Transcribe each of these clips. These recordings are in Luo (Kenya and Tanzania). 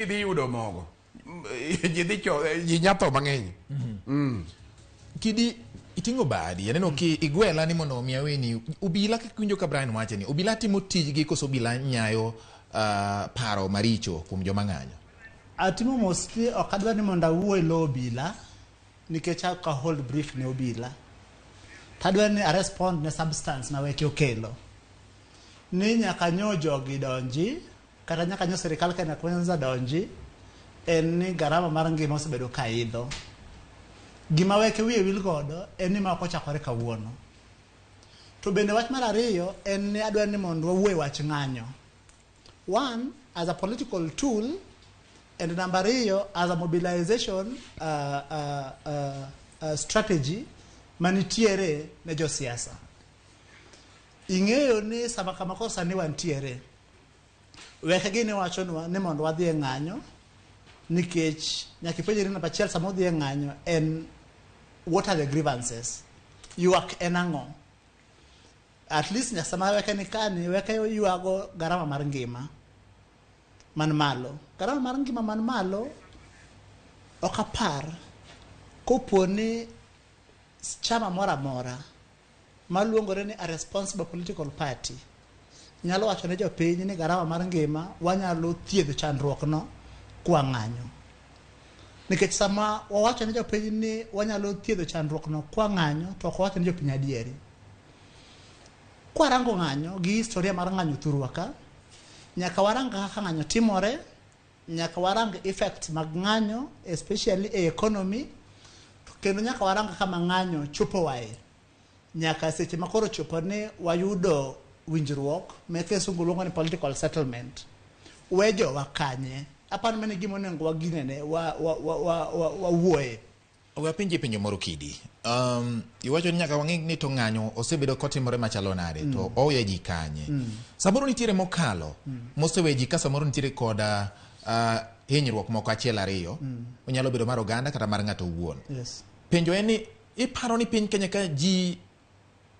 Idhi yudo mogo. Ji dhi cho, ji nyatho mang'eny. Kidi iting'o badi aneno ki igwela ni mondo omi aweni obila kaka iwinjo ka Brian wacho ni obila timo tijgi koso obila nyayo paro maricho kuom joma ng'anyo. Atimo mos ni ok adwa ni mondo awuo e lo obila nikech ok a hold brief ne obila. Tadwa ni a respond ne substance ma weke okelo. Ni nyaka nyo jogi donji kata nyaka nyo sirikal Kenya Kwanza donji en ni garama mar ngima osebedo ka idho. Gima weke wiye wil godo en ni ma ok ochakore kawuono. To bende wach mar ariyo en ni adwa ni mondo wawuo e wach ng'anyo. One, as a political tool, and number ariyo, as a mobilization strategy manitiere ne josiasa. Ing'eyo ni sama kama koro sani wantiere, weke gini wachonwa ni mondo wadhi e ng'anyo nikech nyaka ipenjri namba achiel sama udhi e ng'anyo en what are the grievances? Ywak en ang'o? At least nyaka sama weke ni kani, weke ywago garama mar ngima man malo. Garama mar ngima man malo ok apar kopo ni chama moro amora maluongore ni a responsible political party nyalo wacho ne jopiny ni garama mar ngima wanyalo thiedho chandruok no kwa ng'anyo. Nikech sama wawacho ne jopiny ni wanyalo thiedho chandruok no kwa ng'anyo, to ok wawacho ne jopiny adieri. Kwarango ng'anyo gi historia mar ng'anyo thurwa ka, nyaka warang kaka ng'anyo timore, nyaka warang effects mag ng'anyo especially e economy, kendo nyaka warang kama ng'anyo chopowae. Nyaka seche ma koro chopo ni wayudo winjruok ma kisungu luongo ni political settlement. We jowa kanye? Aparo mano e gima onego waginene, wawuoye. We apenji penjo moro Kidi. Iwacho ni nyaka wang'e ni to ng'anyo osebedo kotimore machalo nade to owe ji kanye. Samoro nitiere mokalo mosewe ji ka samoro nitiere koda hinyruok moko achiel ariyo. Onyalo bedo mar oganda kata mar ng'ato owuon. Yes. Penjo en ni iparo ni piny Kenya ka ji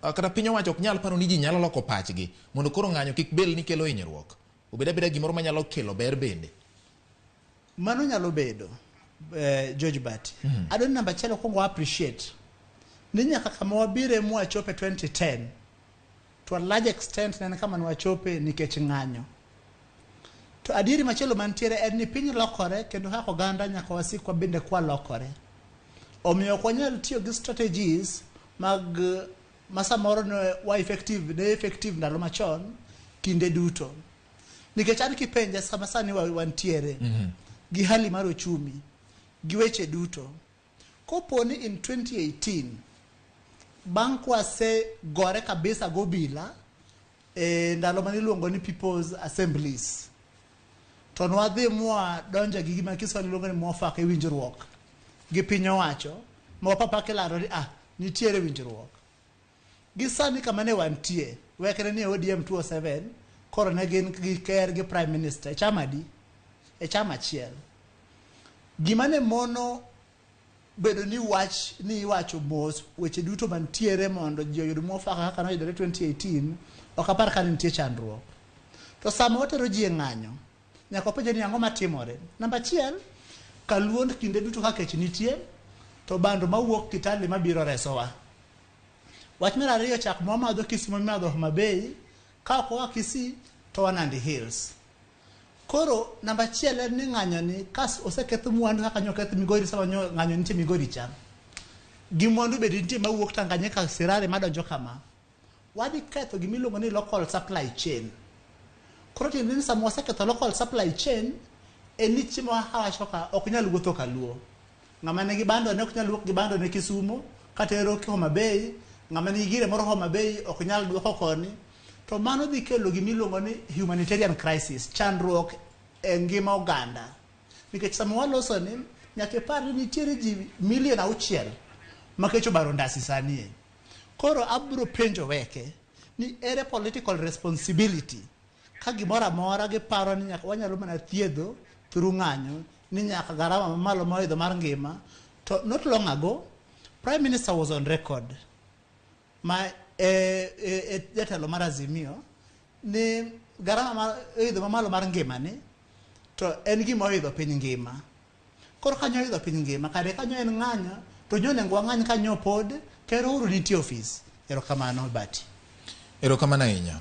kata piny owacho ok nyal paro ni ji nyalo loko pachgi mondo koro ng'anyo kik bed ni kelo hinyruok. Obed abeda gimoro manyalo kelo ber bende. Mano nyalo bedo George Bati. Adwa ni namba achiel okwongo appreciate ni nyaka kama wabire mwachope 2010 to a large extent ne en kama nwachope nikech ng'anyo. To adieri machielo mantiere en ni piny lokore kendo kaka oganda nyaka wasik wabende kwalokore. Omiyo ok wanyal tiyo gi strategies mag ma samoro ne wa effective, ne effective ndalo machon kinde duto. Nikech an kipenja sama sani wantiere gi hali mar ochumi gi weche duto, kopo ni in 2018 bang' kwase gore kabisa go obila e ndalo mane iluongo ni People's Assemblies, to nwadhi mwa donjo gi gima Kiswahili luongo ni mwafaka e winjruok gi piny owacho, ma wapapa kilando ni nitiere winjruok. Gi sani kama ne wantie, wekre ni ODM 207, koro ne gin gi ker gi prime minister e chama adi? E chama achiel. Gima ne mono bedo ni wach ni iwacho mos weche duto mantiere mondo ji oyud mwafaka kaka noyudore 2018, ok apar ka ne nitie chandruok. To sama watero ji e ng'anyo, nyaka wapenje ni ang'o matimore. Namba achiel, kaluond kinde duto ka kech nitie, to bando mawuok Kitale mabiro resowa. Wach mar ariyo, chak mwamadho Kisumu mimadho Homa Bay, ka ok oa Kisii to oa Nandi Hills. Koro namba achiel en ni ng'anyo ni ka oseketh mwandu kaka nyo oketh Migori sama nyo ng'anyo nitie Migori cha. Gi mwandu bende nitie mawuok Tanganyika Sirare madonjo kama. Wadhi ketho gima iluongo ni local supply chain. Koro tiende ni sama waseketho local supply chain, en ni chiemo kaka wacho ka ok nyal wuotho kaluo. Ng'ama nigi bando ne ok nyal wuok gi bando ne Kisumu katero Homa Bay, ng'ama nigi gire moro Homa Bay ok nyal duoko koni. To mano dhi kelo gima iluongo ni humanitarian crisis, chandruok e ngima oganda. Nikech sama waloso ni, nyaka ipar ni nitiere ji milion 6 ma kech obaro ndasi sani e. Koro abiro penjo weke ni ere political responsibility ka gimoro amora giparo ni nyaka wanyalo mana thiedho through ng'anyo ni nyaka garama mamalo moidho mar ngima. To not long ago, Prime Minister was on record ma jatelo mar Azimio ni garama mar idho mamalo mar ngima ni To en gima oidho piny ngima. Koro kanyo oidho piny ngima, kare kanyo en ng'anyo, to nyo onego wang'any kanyo pod, Ker Uhuru nitie ofis. Erokamano Bati. Erokamano ahinya.